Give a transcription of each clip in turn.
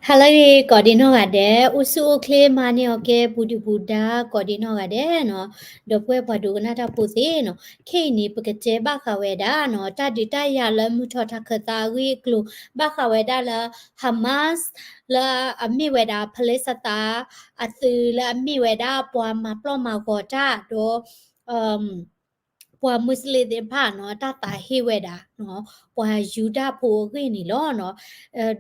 ဟါလၢအဂ့ၤ ကိးဒံနီၢ်ဂၤဒဲး, အိၣ်ဆူၣ်အိၣ်ချ့မၤန့ၢ်အီၤကဲ ပူၤဒုၣ်ပူၤဒါ ကိးဒံနီၢ်ဂၤဒဲးနီၤ, ဒီပုၢ်ဝဲၢ်ပှၤဒိကနၣ်တၢ်ဖိသ့ၣ်နီၤ, ခဲအံၤန့ၣ် ပကတဲဘၣ်ဃးဝဲဒၣ်နီၤ, တၢ်ဒုးတၢ်ယၤလၢမုၢ်ထီၣ်တၢ်ခၢၣ်သးအဂ့ၢ်အကျိၤ ဘၣ်ဃးဝဲဒၣ်လၢ Hamas လၢအမ့ၢ်ဝဲဒၣ် Palestine အသုးလၢအမ့ၢ်ဝဲဒၣ်ပှၤမၤပျီၢ်မၤဂီၤတၢ်ဒီး ပှၤမူးစလ့ၣ်သ့ၣ်တဖၣ်နီၤ တၢ်သးဟ့ဝဲဒၣ် ပှၤယူဒၤဖိအဂ့ၢ်န့ၣ်လီၤ.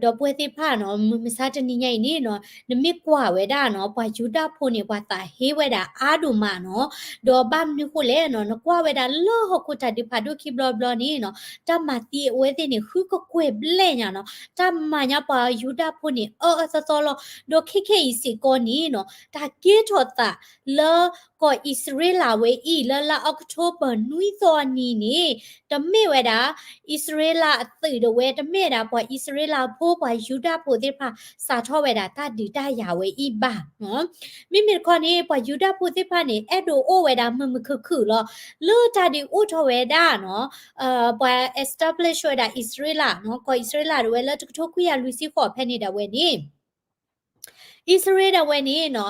ဒီပုၢ်ဝဲၢ်သ့ၣ်တဖၣ်နီၤ မုၢ်မဆါတနံၤညါအံၤန့ၣ်နီၤ နမ့ၢ်ကွၢ်ဝဲဒၣ်နီၤ ပှၤယူဒၤဖိန့ၣ် ပှၤသးဟ့ဝဲဒၣ်အါဒိၣ်မးနီၤ, ဒီးဘၣ်မနုၤဃိလဲၣ်နီၤ နကွၢ်ဝဲဒၣ်လၢဟီၣ်ခိၣ်တၢ်ဒုးဖးဒိၣ်ခံဘျီဘျီန့ၣ်နီၤ တၢ်မၤသံအဝဲသ့ၣ်န့ၣ် ဃုကကွဲၢ်ဘျဲၣ်ညါနီၤ, တၢ်မၤညါပှၤယူဒၤဖိန့ၣ် အၢအၢသီသီလီၤ. ဒီးခဲခဲအံၤစ့ၢ်ကီးန့ၣ်နီၤ တၢ်ကဲထီၣ်သးလၢ ကီၢ်အံၣ်စရ့လးဝဲအံၤ လၢလါအီးကထိဘၢၣ်နွံသီအနံၤန့ၣ် တမ့ၢ်ဝဲဒၣ် အံၣ်စရ့လးအသုးဒၣ်ဝဲ တမ့ၢ်ဝဲဒၣ်ပှၤအံၣ်စရ့လးဖိ ပှၤယူဒၤဖိသ့ၣ်တဖၣ် စးထီၣ်ဝဲဒၣ်တၢ်ဒုးတၢ်ယၤဝဲအံၤဘၣ်နီၤ. မ့မ့ၢ်တခီန့ၣ် ပှၤယူဒၤဖိသ့ၣ်တဖၣ်န့ၣ် အဲၣ်ဒိးအိၣ်ဝဲဒၣ်မုာ်မုာ်ခုၣ်ခုၣ်လီၤ. လၢတၢ်ဒုးအိၣ်ထီၣ်ဝဲဒၣ်နီၤ ပှၤ establish ဝဲဒၣ်အံၣ်စရ့လးနီၤ ကီၢ်အံၣ်စရ့လးဒၣ်ဝဲလၢတကထိခွံကယၤလွံၢ်ဆံဃိးဖဲန့ၣ်ဒၣ်ဝဲန့ၣ် အံၣ်စရ့လးဒၣ်ဝဲန့ၣ်နီၤ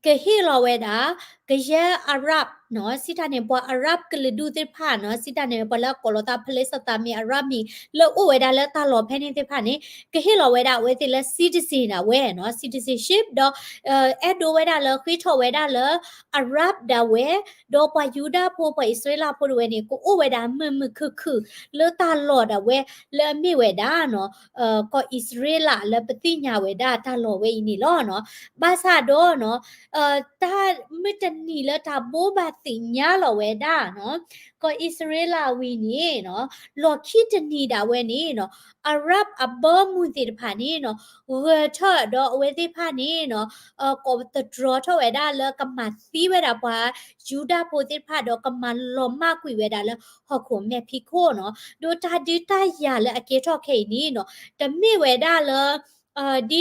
ကဟ့ၣ်လီၤဝဲဒၣ် ကယဲၢ် Arab နီၤ စံးတၢ်န့ၣ် ပှၤ Arab ကလုာ်ဒူၣ်သ့ၣ်တဖၣ်နီၤ စံးတၢ်န့ၣ် ပှၤလၢအကိးလီၤသး Palestine မ့ၢ် Arab မ့ၢ် လၢအိၣ်ဝဲဒၣ်လၢတၢ်လီၢ်ဖဲန့ၣ်သ့ၣ်တဖၣ်န့ၣ် ကဟ့ၣ်လီၤဝဲဒၣ်အဝဲသ့ၣ်လၢ citizen ဒၣ်ဝဲနီၤ citizenship ဒီး အဲၣ်ဒိးဝဲဒၣ်လၢဃ့ထီၣ်ဝဲဒၣ်လၢ Arab ဒၣ်ဝဲ ဒီးပှၤယူဒၤဖိ ပှၤအံၣ်စရ့လးဖိဒၣ်ဝဲန့ၣ် ကအိၣ်ဝဲဒၣ်မုာ်မုာ်ခုၣ်ခုၣ်လၢတၢ်လီၢ်ဒၣ်ဝဲ လၢအမ့ၢ်ဝဲဒၣ်နီၤ ကီၢ်အံၣ်စရ့လးလၢပသ့ၣ်ညါဝဲဒၣ်တၢ်လီၢ်ဝဲအံၤန့ၣ်လီၤနီၤ. ဘၣ်ဆၣ်ဒီးနီၤ တၢ်မုၢ်တနံၤလၢတၢ်ဘိးဘၣ်သ့ၣ်ညါလီၤဝဲဒၣ်နီၤ ကီၢ်အံၣ်စရ့လးဝံၤန့ၣ်နီၤ လီၢ်ခံတနံၤဒၣ်ဝဲန့ၣ်နီၤ Arab အဘီအမုၢ်သ့ၣ်တဖၣ်န့ၣ်နီၤ ဂၢၢ်ထီၣ်ဒီးအဝဲသ့ၣ်တဖၣ်န့ၣ်နီၤ ကိးသတြီထီၣ်ဝဲဒၣ်လၢကမၤသံဝဲဒၣ်ပှၤယူဒၤဖိသ့ၣ်တဖၣ် ဒီးကမၤလီၤမၢ်ကွံာ်ဝဲဒၣ်လၢဟီၣ်ခိၣ်မဲာ်ဖံးခိၣ်နီၤ. ဒီးတၢ်ဒုးတၢ်ယၤလၢအကဲထီၣ်ခဲအံၤန့ၣ်နီၤ တမ့ၢ်ဝဲဒၣ်လၢ ဒ်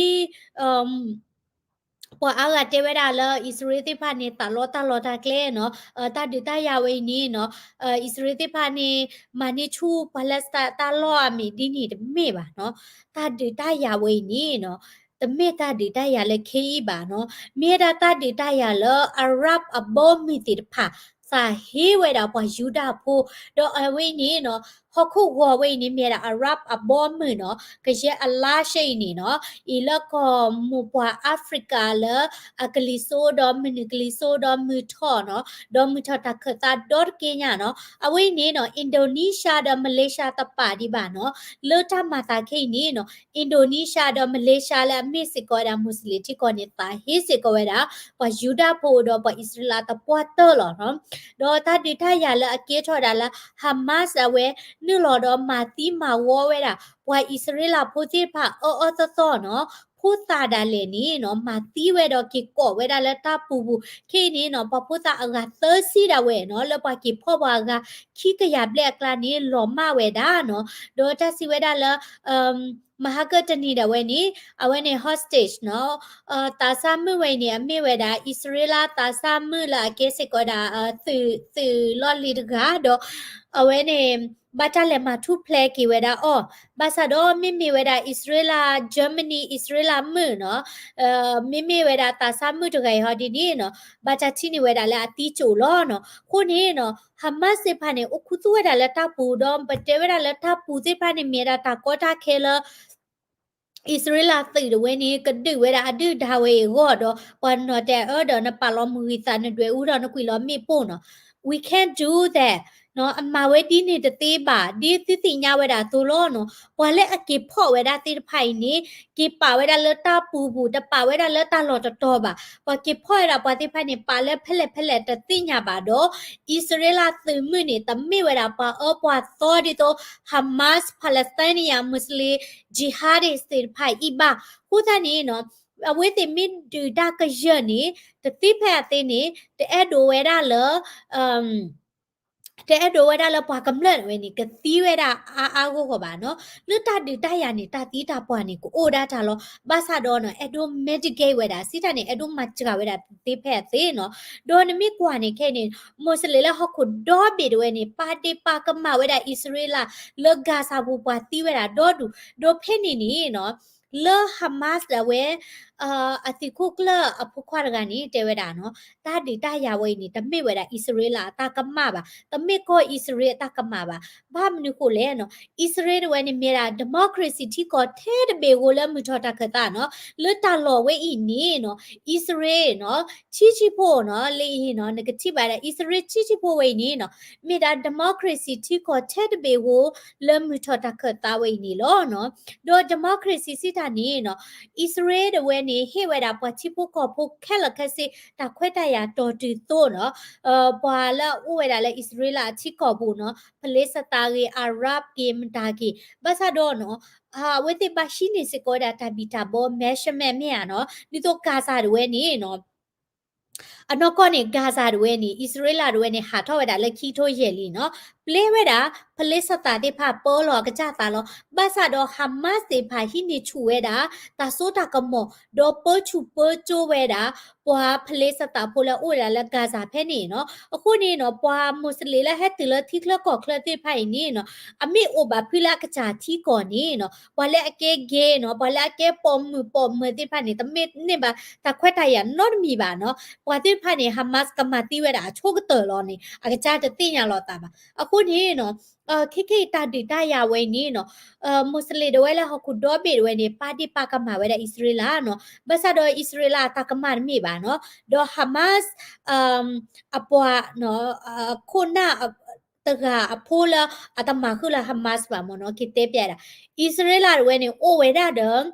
ပှၤအါဂၤတဲဝဲဒၣ်လၢအံၣ်စရ့လးသ့ၣ်တဖၣ်န့ၣ် သးလီတၢ်လီၢ်တၢ်ကျဲနီၤ တၢ်ဒုးတၢ်ယၤဝဲအံၤန့ၣ်နီၤ အံၣ်စရ့လးသ့ၣ်တဖၣ်န့ၣ် မၤန့ၢ်ဆူၣ် Palestine တၢ်လီၢ်အမံၤဒ်န့ၣ်တမ့ၢ်ဘၣ်နီၤ. တၢ်ဒုးတၢ်ယၤဝဲအံၤန့ၣ်နီၤ တမ့ၢ်တၢ်ဒုးတၢ်ယၤလၢခဲအံၤဘၣ်နီၤ မ့ၢ်ဝဲဒၣ်တၢ်ဒုးတၢ်ယၤလၢ Arab အဘီအမုၢ်သ့ၣ်တဖၣ် သးဟ့ဝဲဒၣ်ပှၤယူဒၤဖိ ဒီးအဝဲအံၤန့ၣ်နီၤ ဟီၣ်ခိၣ်ဂီၤဝဲအံၤန့ၣ် မ့ၢ်ဝဲဒၣ် Arab အဘီအမုၢ်နီၤ ကယဲၢ်အလါရှဲအံၤန့ၣ်နီၤ အံၤလၢကီၢ်မိၢ်ပှၢ် Africa လၢအကလံၤစိဒီးမုၢ်နုာ်ကလံၤစိဒီး မုၢ်ထီၣ်နီၤ ဒီးမုၢ်ထီၣ်တၢ်ခၢၣ်သးဒီတက့ၢ်ညါနီၤ အဝဲအံၤန့ၣ်နီၤ Indonesia ဒီး Malaysia တပာ်ဒံးဘၣ်နီၤ လၢတၢ်မၤသးခဲအံၤန့ၣ်နီၤ Indonesia ဒီး Malaysia လၢအမ့ၢ်စ့ၢ်ကီးဝဲဒၣ် မူးစလ့ၣ်ထံကီၢ်န့ၣ် သးဟ့စ့ၢ်ကီးဝဲဒၣ် ပှၤယူဒၤဖိဒီးပှၤအံၣ်စရ့လးသပှၢ်တၢၢ်လီၤနီၤ. ဒီးတၢ်ဒုးတၢ်ယၤလၢအကဲထီၣ်ဝဲဒၣ်လၢ Hamas အဝဲ နုာ်လီၤဒီးမၤသံမၤဝီဝဲဒၣ် ပှၤအံၣ်စရ့လးဖိသ့ၣ်တဖၣ်အၢအၢသီသီနီၤ ဖိသၣ်ဒၣ်လဲာ်န့ၣ်နီၤ မၤသံဝဲဒီးက့ၤကိးဝဲဒၣ်လၢတၢ်ပူၤပူၤ ခဲအံၤန့ၣ်နီၤ ပှၤဖိသၣ်အဂၤသၢဆံဒၣ်ဝဲနီၤ လၢပှၤက့ၤဖီၣ်ပှၤအဂၤခံကယၤဘျဲၣ်အကျါန့ၣ် လီၤမၢ်ဝဲဒၣ်နီၤ. ဒီးတၢ်စံးဝဲဒၣ်လၢ မဟါကတနံၤဒၣ်ဝဲန့ၣ် အဝဲန့ၣ် hostage နီၤ သးစၢ်မုၣ်ဝဲအံၤန့ၣ် အမ့ၢ်ဝဲဒၣ် အံၣ်စရ့လးသးစၢ်မုၣ်လၢအကဲစ့ၢ်ကီးဝဲဒၣ် သုး သုးလီၢ်လံၤတဂၤ ဒီး အဝဲန့ၣ် ဘၣ်တၢ်လဲၤမၤထူၣ်ဖျဲးက့ၤဝဲဒၣ်အီၤ ဘၣ်ဆၣ်ဒီးမ့မ့ၢ်ဝဲဒၣ် အံၣ်စရ့လး Germany အံၣ်စရ့လးမုၣ်နီၤ မ့မ့ၢ်ဝဲဒၣ်သးစၢ်မုၣ်တဂၤအံၤဟီဒ်န့ၣ်နီၤ ဘၣ်တၢ်ထံၣ်န့ၢ်ဝဲဒၣ်လၢအသံကၠိၣ်လီၤနီၤ. အဃိန့ၣ်နီၤ Hamas သ့ၣ်တဖၣ်န့ၣ် အိၣ်ခူသူၣ်ဝဲဒၣ်လၢတၢ်ပူၤ ဒီးပတဲဝဲဒၣ်လၢတၢ်ပူၤသ့ၣ်တဖၣ်န့ၣ် မ့ၢ်ဝဲဒၣ်တၢ်ကီတၢ်ခဲလၢ အံၣ်စရ့လးသုးဒၣ်ဝဲန့ၣ် ကဒုးဝဲဒၣ်အဒုၣ်ဒါဝဲအံၤအဂီၢ်ဒီး ပှၤနီၢ်တဲအၢဒီး နပာ်လီၤမုၢ်ဂံၢ်သးနဒွဲၣ်အူဒီးနကွံာ်လီၤမ့ၣ်ပိၢ်နီၤ We can't do that နီၤ အမၤဝဲဒ်န့ၣ်တသ့ဘၣ် ဒ်သုသ့ၣ်ညါဝဲဒၣ်အသိးလီၤနီၤ. ပှၤလၢအက့ၤဖီၣ်ဝဲဒၣ်သ့ၣ်တဖၣ်အံၤန့ၣ် က့ၤပာ်ဝဲဒၣ်လၢတၢ်ပူၤပူၤ တပာ်ဝဲဒၣ်လၢတၢ်လီၢ်တတီၤဘၣ်. ပှၤက့ၤဖီၣ်ဝဲဒၣ်ပှၤသ့ၣ်တဖၣ်န့ၣ် ပာ်လၢဖဲလဲၣ်ဖဲလဲၣ်တသ့ၣ်ညါဘၣ်ဒီး အံၣ်စရ့လးသုးမုၢ်န့ၣ် တမ့ၢ်ဝဲဒၣ်ပှၤအၢပှၤသီဒ်သိး Hamas Palestinian Muslim Jihadist သ့ၣ်တဖၣ်အံၤဘၣ်. အဃိသတးန့ၣ်နီၤ အဝဲသ့ၣ်မ့ၢ်ဒုးတၢ်ကယၢၢ်န့ၣ် တသ့ဖဲအသ့န့ၣ် တအဲၣ်ဒိးဝဲဒၣ်လၢ တအဲၣ်ဒိးဝဲဒၣ်လၢပှၤကမျၢၢ်ဝဲန့ၣ် ကသံဝဲဒၣ်အါအါဂီၢ်ဂီၢ်ဘၣ်နီၤ. လၢတၢ်ဒုးတၢ်ယၤန့ၣ် တၢ်သံတၢ်ပှၢ်န့ၣ် ကအိၣ်ဒၣ်တၢ်လီၤ. ဘၣ်ဆၣ်ဒီးနီၤ အဲၣ်ဒိး mitigate ဝဲဒၣ် စံးတၢ်န့ၣ် အဲၣ်ဒိးမၤစှၤဝဲဒၣ်တသ့ဖဲအသ့နီၤ. ဒီးနမ့ၢ်ကွၢ်န့ၣ်ခဲအံၤန့ၣ် မိၢ်စလ့ၣ်လၢဟီၣ်ခိၣ်ဒီဘ့ၣ်တဝဲန့ၣ် ပာ်ဒ့ၣ်ပာ်ကမၣ်ဝဲဒၣ်အံၣ်စရ့လး လၢ Gaza ပူၤပှၤသံဝဲဒၣ်ဒီဒူၣ် ဒီးဖဲန့ၣ်န့ၣ်နီၤ လၢ Hamas ဒၣ်ဝဲ အသုးခိၣ်ကျၢၢ်အဖိခွါတဂၤန့ၣ် တဲဝဲဒၣ်နီၤ, တၢ်ဒုးတၢ်ယၤဝဲအံၤန့ၣ် တမ့ၢ်ဝဲဒၣ်အံၣ်စရ့လးအတၢ်ကမၣ်ဘၣ်, တမ့ၢ်ကီၢ်အံၣ်စရ့လးအတၢ်ကမၣ်ဘၣ်. ဘၣ်မနုၤဃိလဲၣ်နီၤ, အံၣ်စရ့လးတဝဲန့ၣ် မ့ၢ်ဒၣ် democracy ထံကီၢ်ထဲတဘ့ၣ်ဧိၤလၢမုၢ်ထီၣ်တၢ်ခၢၣ်သးနီၤ, လၢတၢ်လီၢ်ဝဲအံၤန့ၣ်နီၤ, အံၣ်စရ့လးနီၤ, ဆံးဆံးဖိနီၤ, လၢအံၤနီၤ နကထံၣ်ဘၣ်ဒၣ် အံၣ်စရ့လးဆံးဆံးဖိဝဲအံၤန့ၣ်နီၤ, မ့ၢ်ဒၣ် democracy ထံကီၢ်ထဲတဘ့ၣ်ဧိၤ လၢမုၢ်ထီၣ်တၢ်ခၢၣ်သးဝဲအံၤန့ၣ်လီၤနီၤ. ဒီး democracy စံးတၢ်န့ၣ်နီၤ, အံၣ်စရ့လးတဝဲန့ၣ် ဟ့ၣ်ဝဲဒၣ်ပှၤထံဖိကီၢ်ဖိခဲလၢာ်ခဲဆ့ တၢ်ခွဲးတၢ်ယာ်တီၢ်တုၤသိးနီၤ, ပှၤလၢအအိၣ်ဝဲဒၣ်လၢအံၣ်စရ့လးအထံကီၢ်ပူၤနီၤ, ဖလ့စသးဂ့ၤ Arab ဂ့ၤ မတၤဂ့ၤ, ဘၣ်ဆၣ်ဒီးနီၤ, အဝဲသ့ၣ်ဘၣ်ဟံးန့ၢ်စ့ၢ်ကီးဝဲဒၣ်တၢ်ဘံၣ်တၢ်ဘၢ measurement မ့ၢ်ဧါနီၤ, ဒ်သိး Gaza တဝဲန့ၣ်နီၤ အနီၢ်ကီၢ်န့ၣ် Gaza တဝဲန့ၣ် အံၣ်စရ့လးတဝဲန့ၣ် ဟးထီၣ်ဝဲဒၣ်လၢခံကထိယဲၢ်လံနီၤ, ပျဲဝဲဒၣ် ဖလ့စသးသ့ၣ်တဖၣ်ပၢလီၤအကစၢ်သးလီၤ. ဘၣ်ဆၣ်ဒီး Hamas သ့ၣ်တဖၣ်ဟံးန့ၢ်ဆူၣ်ဝဲဒၣ် တၢ်စိတၢ်ကမီၤ ဒီးပၢဆူၣ်ပၢစိဝဲဒၣ် ပှၤဖလ့စသးဖိလၢအအိၣ်ဝဲဒၣ်လၢ Gaza ဖဲန့ၣ်နီၤ. အဃိန့ၣ်နီၤ ပှၤမူးစလ့ၣ်လၢဟဲတုၤလၢထံချၢကီၢ်ချၢသ့ၣ်တဖၣ်အံၤန့ၣ်နီၤ, အမ့ၢ်အိၣ်ဘၣ်ဖုလၢအကစၢ်ထံကီၢ်န့ၣ်နီၤ, ပှၤလၢအကဲ gay နီၤ, ပှၤလၢအကဲပိာ်မုၣ်ပိာ်မၢၤသ့ၣ်တဖၣ်န့ၣ် တမ့ၢ်န့ၢ်ဘၣ်တၢ်ခွဲးတၢ်ယာ်နီတမံၤဘၣ်နီၤ. ပှၤသ့ၣ်တဖၣ်န့ၣ် Hamas ကမၤသံဝဲဒၣ်အဆိကတၢၢ်လီၤန့ၣ် အကစၢ်တသ့ၣ်ညါလီၤသးဘၣ်. အဃိန့ၣ်နီၤ, ခဲကနံၣ်အံၤတၢ်ဒုးတၢ်ယၤဝဲအံၤန့ၣ်နီၤ, မူးစလ့ၣ်တဝဲလၢဟီၣ်ခိၣ်ဒီဘ့ၣ်တဝဲန့ၣ် ပာ်ဒ့ၣ်ပာ်ကမၣ်ဝဲဒၣ်အံၣ်စရ့လးနီၤ, ဘၣ်ဆၣ်ဒီးအံၣ်စရ့လးအတၢ်ကမၣ်တမ့ၢ်ဘၣ်နီၤ, ဒီး Hamas အပှၤ အခိၣ်နၢ်တဂၤအဖိလၢအတမၤဃုာ်လၢ Hamas ဘၣ်မ့ၢ်နီၤ, ကတဲပျးဒၣ် အံၣ်စရ့လးတဝဲန့ၣ် အိၣ်ဝဲဒၣ်ဒီး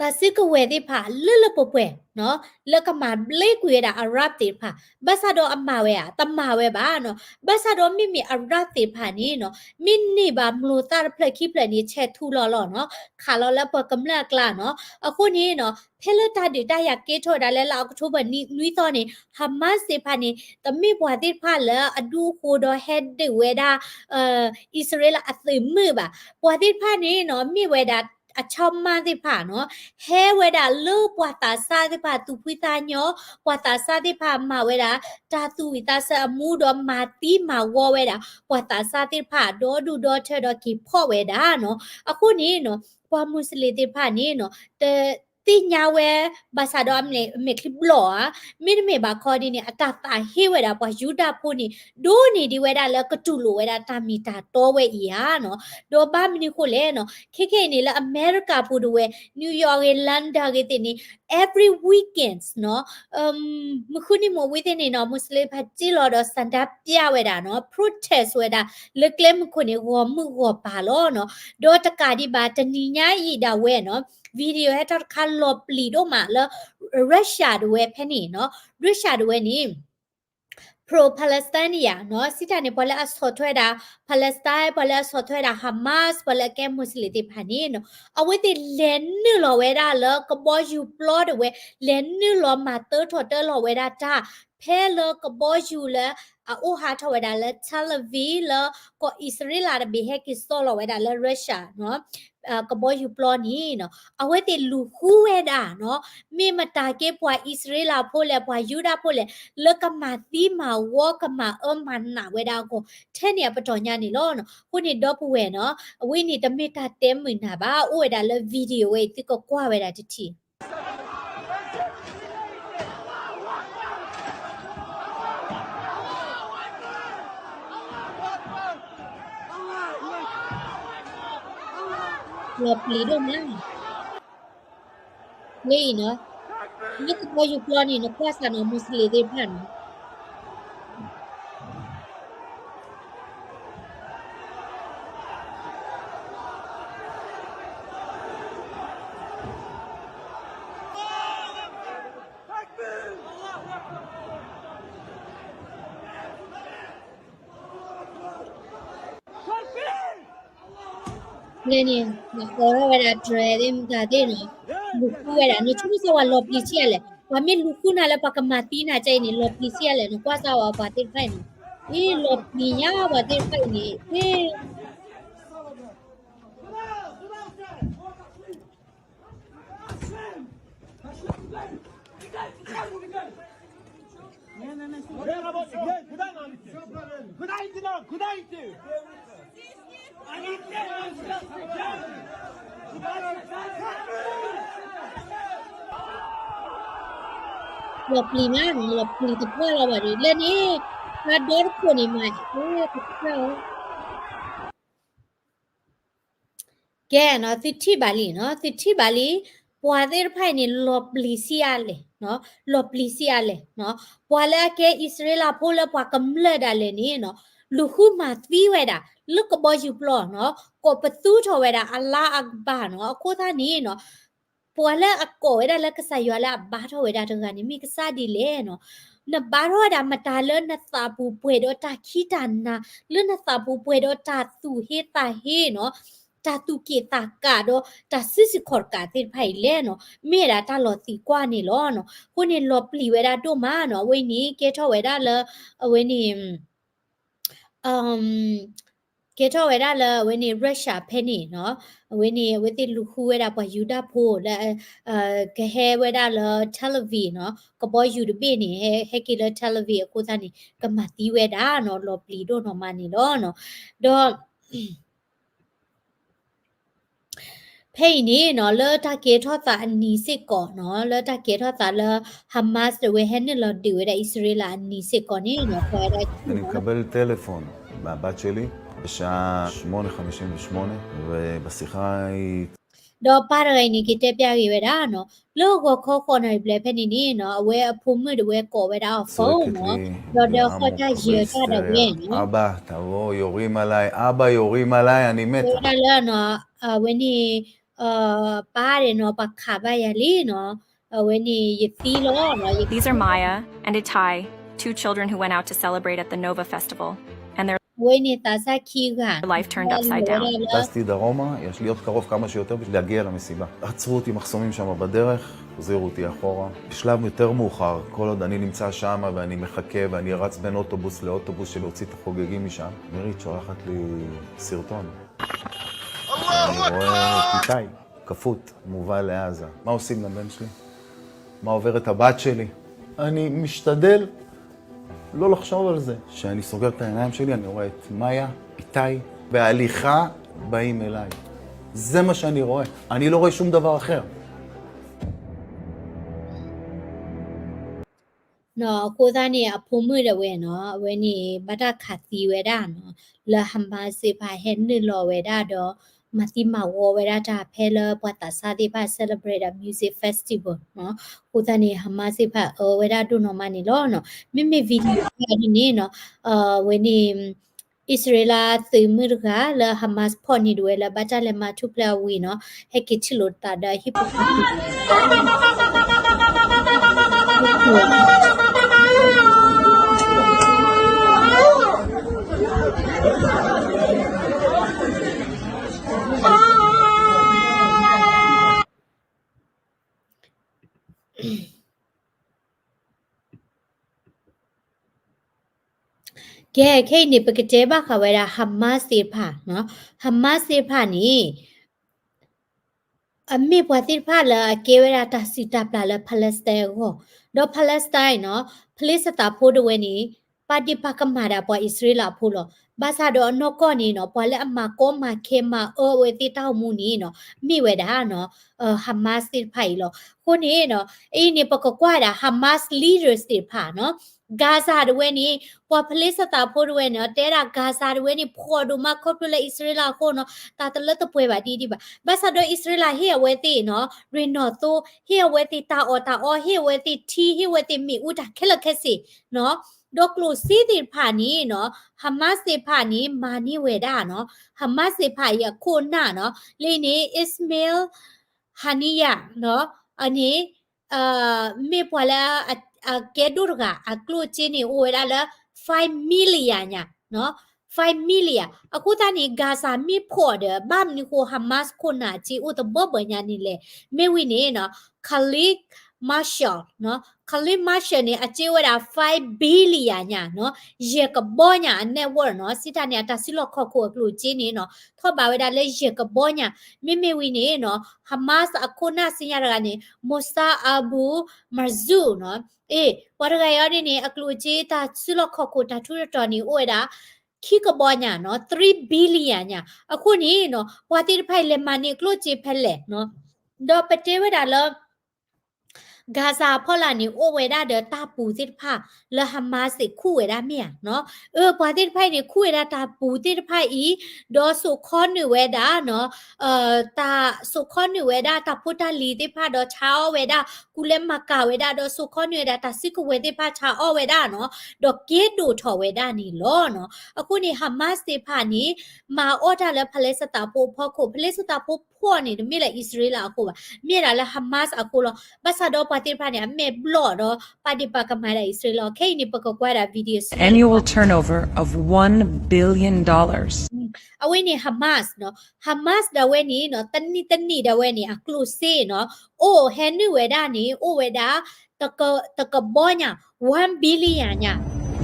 တၢ်စုကဝဲၤသ့ၣ်တဖၣ်လၢလၢပှဲၤပှဲၤနီၤ, လၢကမၤဘျ့ကွံာ်ဝဲဒၣ် Arab သ့ၣ်တဖၣ်, ဘၣ်ဆၣ်ဒီးအမၤဝဲဧါ, တမၤဝဲဘၣ်နီၤ. ဘၣ်ဆၣ်ဒီးမ့မ့ၢ် Arab သ့ၣ်တဖၣ်န့ၣ်နီၤ, မ့ၢ်န့ၢ်ဘၣ်မျိာ်သၣ်တဖျၢၣ်ခံဖျၢၣ်န့ၣ် ဆဲးထူလီၤလီၤနီၤ, ခးလီၤလၢပှၤကမျၢၢ်အကျါနီၤ. အဃိန့ၣ်နီၤ, ဖဲလၢတၢ်ဒုးတၢ်ယၤကဲထီၣ်ဝဲဒၣ်လၢလါအီးကထိဘၢၣ်နွံသီန့ၣ် Hamas သ့ၣ်တဖၣ်န့ၣ် တမ့ၢ်ပှၤသ့ၣ်တဖၣ်လၢအဒုးအဃိဒီးဟဲဒုးဝဲဒၣ် အံၣ်စရ့လးအသုးမုၢ်ဘၣ်. ပှၤသ့ၣ်တဖၣ်န့ၣ်နီၤ, မ့ၢ်ဝဲဒၣ်အဆီမါသ့ၣ်တဖၣ်နီၤ, ဟဲဝဲဒၣ်လၢပှၤသးစၢ်သ့ၣ်တဖၣ်သူၣ်ဖှံသးညီ, ပှၤသးစၢ်သ့ၣ်တဖၣ်မၤဝဲဒၣ် တၢ်သူၣ်ဝံၣ်သးစၢ်အမူဒီးမၤသံမၤဝီဝဲဒၣ် ပှၤသးစၢ်သ့ၣ်တဖၣ်ဒီဒူၣ်ဒီထၢဒီးက့ၤဖီၣ်ဝဲဒၣ်နီၤ. အဃိန့ၣ်နီၤ, ပှၤမူးစလ့ၣ်သ့ၣ်တဖၣ်န့ၣ်နီၤ, တ သ့ၣ်ညါဝဲ ဘၣ်ဆၣ်ဒီးအမဲာ်ချံဘျီၣ်ဧါ, မ့တမ့ၢ်ဘၣ်ခီဒ်န့ၣ် အတၢ်သးဟ့ဝဲဒၣ်ပှၤယူဒၤဖိန့ၣ် ဒိၣ်န့ၢ်ဒံးဝဲဒၣ်လၢကတူၢ်လိာ်ဝဲဒၣ်တၢ်မ့ၢ်တၢ်တီဝဲအံၤဧါနီၤ. ဒီးဘၣ်မနုၤဃိလဲၣ်နီၤ, ခဲခဲအံၤန့ၣ်လၢအမဲရကၤပူၤတဝဲ New York ဂ့ၤ London ဂ့ၤသ့ၣ်န့ၣ် every weekends နီၤ, မုၢ်ဃုနံၤမုၢ်ဝံၤသ့ၣ်န့ၣ်နီၤ, မူးစလ့ၣ်တဖၣ်စ့လီၤဒီး ဆန္ဒပြ ဝဲဒၣ်နီၤ, protest ဝဲဒၣ် လၢကျဲမုၢ်ခိၣ်န့ၣ် ဂီၤမုၢ်ဂီၤပၤလီၤနီၤ. ဒီးတကးဒံးဘၣ် တနံၤညါအံၤဒၣ်ဝဲနီၤ, video ဟဲထီၣ်တခါလီၤပျံၤဒိၣ်မးလၢ Russia တဝဲဖဲန့ၣ်နီၤ, Russia တဝဲန့ၣ် pro-Palestinian နီၤ, စံးတၢ်န့ၣ် ပှၤလၢအဆီၣ်ထွဲဒၣ် Palestine, ပှၤလၢအဆီၣ်ထွဲဒၣ် Hamas, ပှၤလၢအကဲမူးစလ့ၣ်သ့ၣ်တဖၣ်န့ၣ်နီၤ, အဝဲသ့ၣ်လဲၤနုာ်လီၤဝဲဒၣ်လၢကဘီယူၤပျီတဝဲ, လဲၤနုာ်လီၤမၤတၢထီၣ်တၢလီၤဝဲဒၣ်တၢ် ဖဲလၢကဘီယူၤလၢအအိၣ်ဟးထီၣ်ဝဲဒၣ်လၢ Tel Aviv လၢကီၢ်အံၣ်စရ့လးတဘ့ၣ် ဟဲက့ၤစိာ်လီၤဝဲဒၣ်လၢ Russia နီၤ, ကဘီယူၤပျီန့ၣ်နီၤ, အဝဲသ့ၣ်လူၤဃုဝဲဒၣ်နီၤ, မ့ၢ်မတၤက့ ပှၤအံၣ်စရ့လးဖိလဲၣ် ပှၤယူဒၤဖိလဲၣ် လၢကမၤသံမၤဝီ ကမၤအၢမၤနးဝဲဒၣ်အဂီၢ် ထဲန့ၣ်အပတီၢ်ညါန့ၣ်လီၤနီၤ. အဃိန့ၣ်ဒီပုၢ်ဝဲၢ်နီၤ, အဝဲန့ၣ်တမ့ၢ်တၢ်တဲမုာ်နၤဘၣ်, အိၣ်ဝဲဒၣ်လၢ video ဝဲအံၤ သုကကွၢ်ဝဲဒၣ်တထံၣ် လီၤပျံၤဒိၣ်မး ဝဲအံၤနီၤ, လၢကဘီယူၤပျီန့ၣ် နကွၢ်စၢ်နီၤ မူးစလ့ၣ်သ့ၣ်တဖၣ်နီၤ. Takbir! လဲန့ၣ် နအိးထီၣ်ဝဲဒၣ် dress သ့ၣ်မတၤသ့ၣ်နီၤ, လူၤဃုဝဲဒၣ် နဆိကမိၣ်စၢ်ဝဲလီၤပျံၤဆံးအါလဲၣ်, ပှၤမ့ၢ်လူၤဃုနၤလၢပှၤကမၤသံနၤကဲအံၤန့ၣ် လီၤပျံၤဆံးအါလဲၣ်, နကွၢ်စၢ်ဝဲပှၤသ့ၣ်တဖၣ်အံၤန့ၣ်, အ့ လီၤပျံၤညါပှၤသ့ၣ်တဖၣ်အံၤန့ၣ်, အ့ Куда идти? Куда идти? လီၤပျံၤမးနီၤ, လီၤပျံၤတပှၢ်လီၤဘၣ်ဒီး လၢန့ၣ် ပှၤဒီတခိၣ်န့ၣ်မး တပှၢ်လီၤ. ကဲနီၤ, သုထံၣ်ဘၣ်လံနီၤ, သုထံၣ်ဘၣ်လံ, ပှၤသ့ၣ်တဖၣ်အံၤန့ၣ် လီၤပျံၤဆံးအါလဲၣ်, လီၤပျံၤဆံးအါလဲၣ်. ပှၤလၢအကဲအံၣ်စရ့လးဖိလၢပှၤကမျၢၢ်ဒၣ်လဲာ်န့ၣ်နီၤ, လူၤဃုမၤသံဝဲဒၣ် လၢကဘီယူၤပျီနီၤ, ကိးပသူထီၣ်ဝဲဒၣ်အလါအကဘၣ်နီၤ, အဃိသတးန့ၣ်နီၤ ပှၤလၢအကိးဝဲဒၣ်လၢကစၢ်ယွၤလၢအဘါထီၣ်ဝဲဒၣ်တဂၤန့ၣ် မ့ၢ်ကစၢ်ဒ်လဲၣ်နီၤ, နဘါထီၣ်ဝဲဒၣ်မတၤလၢနသးပူၤပှဲၤဒီးတၢ်ခံးတၢ်နၤ, လၢနသးပူၤပှဲၤဒီးတၢ်သူၣ်ဟ့သးဟ့နီၤ, တၢ်သူၣ်က့ၣ်သးကးဒီးတၢ်စုဆူၣ်ခီၣ်တကးသ့ၣ်တဖၣ်အံၤလဲၣ်နီၤ, မ့ၢ်ဝဲဒၣ်တၢ်လီၤသံးကွၢ်န့ၣ်လီၤနီၤ. အဃိန့ၣ်လီၤပျံၤဝဲဒၣ်ဒိၣ်မးနီၤ, အဝဲန့ၣ်ကဲထီၣ်ဝဲဒၣ်လၢ အဝဲန့ၣ် ကဲထီၣ်ဝဲဒၣ်လၢအဝဲန့ၣ် Russia ဖဲန့ၣ်နီၤ, အဝဲန့ၣ် အဝဲသ့ၣ်လူၤဃုဝဲဒၣ်ပှၤယူဒၤဖိလၢ ကဟဲဝဲဒၣ်လၢ Tel Aviv နီၤ, ကဘီယူၤတဘ့ၣ်န့ၣ် ဟဲ ဟဲက့ၤလၢ Tel Aviv အဃိသတးန့ၣ် ကမၤသံဝဲဒၣ်နီၤ, လီၤပျံၤဒိၣ်နီၢ်မးန့ၣ်လီၤနီၤ. ဒီး ဖဲအံၤန့ၣ်နီၤ, လၢတၢ်ကဲထီၣ်သးအနံၤစ့ၢ်ကီးနီၤ, လၢတၢ်ကဲထီၣ်သးလၢ Hamas ဒၣ်ဝဲဟဲနုာ်လီၤဒုးဝဲဒၣ်အံၣ်စရ့လးအနံၤစ့ၢ်ကီးန့ၣ်နီၤ, ပှၤဝဲဒၣ် אני מקבל טלפון מהבת שלי בשעה שמונה חמישים ושמונה, ובשיחה היא ဒီးပၢ်တဂၤအံၤန့ၣ် ကတဲပျးဂ့ၤဝဲဒၣ်နီၤ, လၢဂီၤခီဃိးနၣ်ရံၣ်ဘျဲၣ်ဖဲန့ၣ်န့ၣ်နီၤ, အဝဲအဖိမုၣ်ဒၣ်ဝဲကိးဝဲဒၣ်အီၤ phone နီၤ, ဒီးဒီးဃီၣ်တၢ်ယၢၤတၢ်ဒၣ်ဝဲနီၤ, אבא, תבוא, יורים עליי, אבא, יורים עליי, אני מת. ဝဲဒၣ်လၢနီၤ, အဝဲန့ၣ် ပၢ်ဒဲးနီၤ, ပှၤခးဘၣ်ယၤလံနီၤ, အဝဲန့ၣ်ယသံလီၤနီၤ, These are Maya and Itai, two children who went out to celebrate at the Nova Festival, and their အဝဲန့ၣ်သးစၢ်ခံဂၤ life turned upside down. טסתי דרומה, יש להיות קרוב כמה שיותר בשביל להגיע למסיבה. עצרו אותי מחסומים שם בדרך, החזירו אותי אחורה. בשלב יותר מאוחר, כל עוד אני נמצא שם ואני מחכה ואני רץ בין אוטובוס לאוטובוס של להוציא את החוגגים משם, מירית שולחת לי סרטון. אני רואה את איתי כפות, מובל לעזה. מה עושים לבן שלי? מה עוברת הבת שלי? אני משתדל לא לחשוב על זה. כשאני סוגר את העיניים שלי, אני רואה את מאיה, איתי, בהליכה באים אליי. זה מה שאני רואה. אני לא רואה שום דבר אחר. နီၤ, အဃိသတးန့ၣ် အဖိမုၣ်ဒၣ်ဝဲနီၤ, အဝဲန့ၣ် ဘၣ်တၢ်ခးသံဝဲဒၣ်နီၤ, လၢ Hamas သ့ၣ်တဖၣ်ဟဲနုာ်လီၤဝဲဒၣ်ဒီး မၤသံမၤဝီဝဲဒၣ်တၢ်ဖဲလၢပှၤသးစၢ်သ့ၣ်တဖၣ် celebrate ဒီး music festival နီၤ, အဃိသတးန့ၣ် Hamas သ့ၣ်တဖၣ်အၢဝဲဒၣ်ဒိၣ်နီၢ်မးန့ၣ်လီၤနီၤ. မ့မ့ၢ် video တခါဒ်န့ၣ်နီၤ, အဝဲန့ၣ် အံၣ်စရ့လးသုးမုၢ်တဂၤလၢ Hamas ဖီၣ်န့ၢ်ဒၣ်ဝဲလၢဘၣ်တၢ်လဲၤမၤထူၣ်ဖျဲးအဝံၤနီၤ, ဟဲက့ၤထံၣ်လိာ်သးဒီးဟံၣ်ဖိဃီဖိ ကဲ, ခဲအံၤန့ၣ် ပကတဲဘၣ်ဃးဝဲဒၣ် Hamas သ့ၣ်တဖၣ်နီၤ, Hamas သ့ၣ်တဖၣ်န့ၣ် အမ့ၢ်ပှၤသ့ၣ်တဖၣ်လၢအကဲဝဲဒၣ်တၢ်စုၣ်တၢ်ပျၢ်လၢ Palestine အဂီၢ်, ဒီး Palestine နီၤ, ဖလ့ၡသးဖိဒၣ်ဝဲန့ၣ် ပာ်ဒ့ၣ်ပာ်ကမၣ်ဒၣ်ပှၤအံၣ်စရ့လးဖိလီၤ. ဘၣ်ဆၣ်ဒီးအနီၢ်ကီၢ်န့ၣ်နီၤ, ပှၤလၢအမၤကီမၤခဲမၤအၢအဝဲသ့ၣ်တၢ်အိၣ်မူန့ၣ်နီၤ, မ့ၢ်ဝဲဒၣ်နီၤ, Hamas သ့ၣ်တဖၣ်အံၤလီၤ. အဃိန့ၣ်နီၤ, အအံၤန့ၣ် ပကကွၢ်ဒၣ် Hamas leaders သ့ၣ်တဖၣ်နီၤ, Gaza ဒၣ်ဝဲန့ၣ် ပှၤဖလ့ၡသးဖိဒၣ်ဝဲန့ၣ် တဲဒၣ် Gaza ဒၣ်ဝဲန့ၣ် ဖှီၣ်ဒိၣ်မးခီဖျိလၢအံၣ်စရ့လးအဃိနီၤ, တၢ်တလၢတပှဲၤဘၣ်ဒ်ဒံးဘၣ်. ဘၣ်ဆၣ်ဒီးအံၣ်စရ့လးဟ့ၣ်အဝဲသ့ၣ်နီၤ, ရ့ၣ်နီၣ်သိ, ဟ့ၣ်အဝဲသ့ၣ်တၢ်အီၣ်တၢ်အီ, ဟ့ၣ်အဝဲသ့ၣ်ထံ, ဟ့ၣ်အဝဲသ့ၣ်မ့ၣ်အူတၢ်ခဲလၢာ်ခဲဆ့နီၤ, ဒီးကျိၣ်စ့သ့ၣ်တဖၣ်န့ၣ်နီၤ, Hamas သ့ၣ်တဖၣ်န့ၣ် မၤန့ၢ်ဝဲဒၣ်နီၤ, Hamas သ့ၣ်တဖၣ်အံၤအခိၣ်အနၢ်နီၤ, လၢန့ၣ် Ismail Haniyeh နီၤ, အန့ၣ် မ့ၢ်ပှၤလၢအကဲဒိၣ်တဂၤ အကျိၣ်စ့န့ၣ် အိၣ်ဝဲဒၣ်လၢ five million ညါ, five million. အဃိသတးန့ၣ် Gaza မ့ၢ်ဖှီၣ်ဒီး ဘၣ်မနုၤဃိ Hamas ခိၣ်နၢ်စ့အိၣ်တဘၢဘၢညါန့ၣ်လဲၣ်. မ့ၢ်ဝံၤန့ၣ်နီၤ, Khalid Mashal, Khalid Mashal န့ၣ် အစ့အိၣ်ဝဲဒၣ် five billion ညါနီၤ, ယဲၢ်ကဘီညါအ net worth နီၤ, စံးတၢ်န့ၣ် အတၢ်စုလီၢ်ခီၣ်ခိၣ်အကျိၣ်စ့န့ၣ်နီၤ, ထီၣ်ဘးဝဲဒၣ်လၢယဲၢ်ကဘီညါ. မ့မ့ၢ်ဝံၤန့ၣ်နီၤ, Hamas အခိၣ်နၢ်စံညါတဂၤန့ၣ် Musa Abu Marzouq နီၤ, အ့ ပှၤတဂၤအံၤဒ်န့ၣ် အကျိၣ်စ့တၢ်စုလီၢ်ခီၣ်ခိၣ်တၢ်ထူးတတီၤန့ၣ် အိၣ်ဝဲဒၣ် ခံကဘီညါနီၤ, three billion ညါ. အဃိန့ၣ်နီၤ, ပှၤသ့ၣ်တဖၣ်အံၤလဲၤမၤန့ၢ်အကျိၣ်စ့ဖဲလဲၣ်နီၤ, ဒီးပတဲဝဲဒၣ်လၢ Gaza အဖီလာ်န့ၣ် အိၣ်ဝဲဒၣ်ဒီးတၢ်ပူၤသ့ၣ်တဖၣ်လၢ Hamas သ့ၣ်ခူၣ်ဝဲဒၣ်မ့ၢ်ဧါနီၤ. အၢ ပှၤသ့ၣ်တဖၣ်အံၤန့ၣ် ခူၣ်ဝဲဒၣ်တၢ်ပူၤသ့ၣ်တဖၣ်အံၤ, ဒီးစိာ်ခီနုာ်ဝဲဒၣ်နီၤ, တၢ်စိာ်ခီနုာ်ဝဲဒၣ်တၢ်ဖိတၢ်လံၤသ့ၣ်တဖၣ် ဒီးဆါအီၣ်ဝဲဒၣ် ကူလဲမၤကၤဝဲဒၣ် ဒီးစိာ်ခီနုာ်ဝဲဒၣ်တၢ်စုကဝဲၤသ့ၣ်တဖၣ် ဆါအီၣ်ဝဲဒၣ်နီၤ, ဒီးကဲဒိၣ်ထီၣ်ဝဲဒၣ်န့ၣ်လီၤနီၤ. အဃိန့ၣ် Hamas သ့ၣ်တဖၣ်န့ၣ် မၤအီၣ်တၢ်လၢ Palestine ဖိအဖီခိၣ်, Palestine ဖိဖီၣ်န့ၣ် တမ့ၢ်လၢအံၣ်စရ့လးအဃိဘၣ်, မ့ၢ်ဒၣ်လၢ Hamas အဃိလီၤ. ဘၣ်ဆၣ်ဒီးပှၤသ့ၣ်တဖၣ်န့ၣ် အမဲာ်ဘျီၣ်ဒီး ပာ်ဒ့ၣ်ပာ်ကမၣ်ဒၣ်အံၣ်စရ့လးလီၤ. ခဲအံၤန့ၣ် ပကကွၢ်ဒၣ် video စဲ annual turnover of one billion dollars. အဝဲန့ၣ် Hamas နီၤ, Hamas ဒၣ်ဝဲန့ၣ်နီၤ, တနံၣ်တနံၣ်ဒၣ်ဝဲန့ၣ် အကျိၣ်စ့နီၤ, အိၣ်ဟဲနုာ်ဝဲဒၣ်န့ၣ် အိၣ်ဝဲဒၣ် တကဘီညါ one billion ညါ.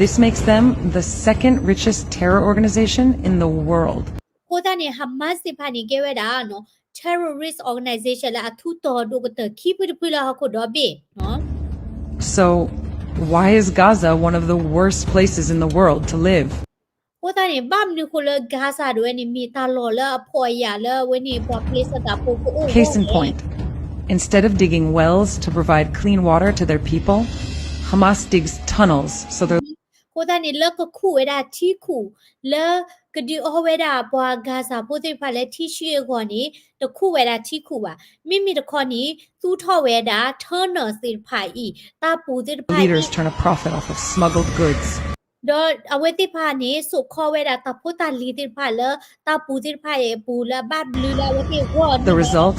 This makes them the second richest terror organization in the world. အဃိသတးန့ၣ် Hamas သ့ၣ်တဖၣ်န့ၣ် ကဲဝဲဒၣ်နီၤ terrorist organization လၢအထူးတီၤဒိၣ်ကတၢၢ်ခံဖုတဖုလၢဟီၣ်ခိၣ်ဒီဘ့ၣ်နီၤ. So, why is Gaza one of the worst places in the world to live? အဃိသတးန့ၣ် ဘၣ်မနုၤဃိလၢ Gaza ဒၣ်ဝဲန့ၣ် မ့ၢ်တၢ်လီၢ်လၢအဖှီၣ်အယာ်လၢအဝဲန့ၣ် ပှၤ Palestine ဖိကအိၣ် Case in point, instead of digging wells to provide clean water to their people, Hamas digs tunnels so their အဃိသတးန့ၣ် လၢကခူၣ်ဝဲဒၣ်ထံခူၣ် လၢကဒုးအီဝဲဒၣ်ပှၤ Gaza ဖိသ့ၣ်တဖၣ်လၢထံဆှံအဂီၢ်န့ၣ် တခူၣ်ဝဲဒၣ်ထံခူၣ်ဘၣ်. မ့မ့ၢ်တခီန့ၣ် သူၣ်ထီၣ်ဝဲဒၣ် tunnel သ့ၣ်တဖၣ်အံၤ တၢ်ပူၤသ့ၣ်တဖၣ်အံၤ leaders turn a profit off of smuggled goods. ဒီးအဝဲသ့ၣ်တဖၣ်န့ၣ် စိာ်ခီဝဲဒၣ်တၢ်ဖိတၢ်လံၤသ့ၣ်တဖၣ်လၢ တၢ်ပူၤသ့ၣ်တဖၣ်အံၤအပူၤလၢအဘၣ်ဘျုးလၢအဝဲသ့ၣ်ဂီၢ် The result,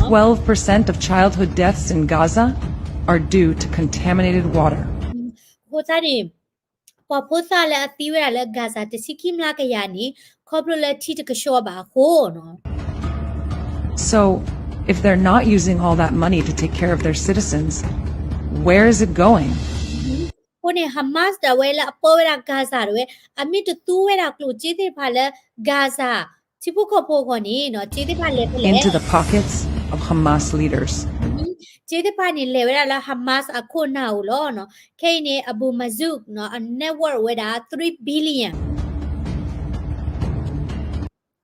twelve percent of childhood deaths in Gaza are due to contaminated water. အဃိသတးန့ၣ် ပှၤဖိသၣ်လၢအသံဝဲဒၣ်လၢ Gaza တဆံခံမျးကယၤန့ၣ် ခီဖျိလၢထံတကဆှီဘၣ်အဃိနီၤ. So, if they're not using all that money to take care of their citizens, where is it going? အဃိန့ၣ် Hamas ဒၣ်ဝဲလၢအပၢဝဲဒၣ် Gaza ဒၣ်ဝဲ အမ့ၢ်တသူဝဲဒၣ်ကျိၣ်စ့သ့ၣ်တဖၣ်လၢ Gaza ထံဖိကီၢ်ဖိအဂီၢ်န့ၣ်နီၤ စ့သ့ၣ်တဖၣ်လဲၤဖဲလဲၣ် into the pockets of Hamas leaders. စ့သ့ၣ်တဖၣ်န့ၣ် လဲၤဝဲဒၣ်လၢ Hamas အခိၣ်နၢ်အိၣ်လီၤနီၤ. ခဲအံၤန့ၣ် Abu Mazouk နီၤ အ net worth ဝဲဒၣ် three billion.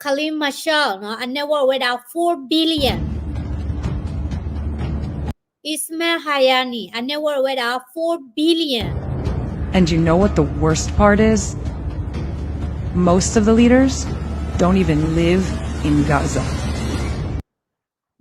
Khalid Mashal နီၤ အ net worth ဝဲဒၣ် four billion. Ismail Haniyeh အ net worth ဝဲဒၣ် four billion. And you know what the worst part is? Most of the leaders don't even live in Gaza.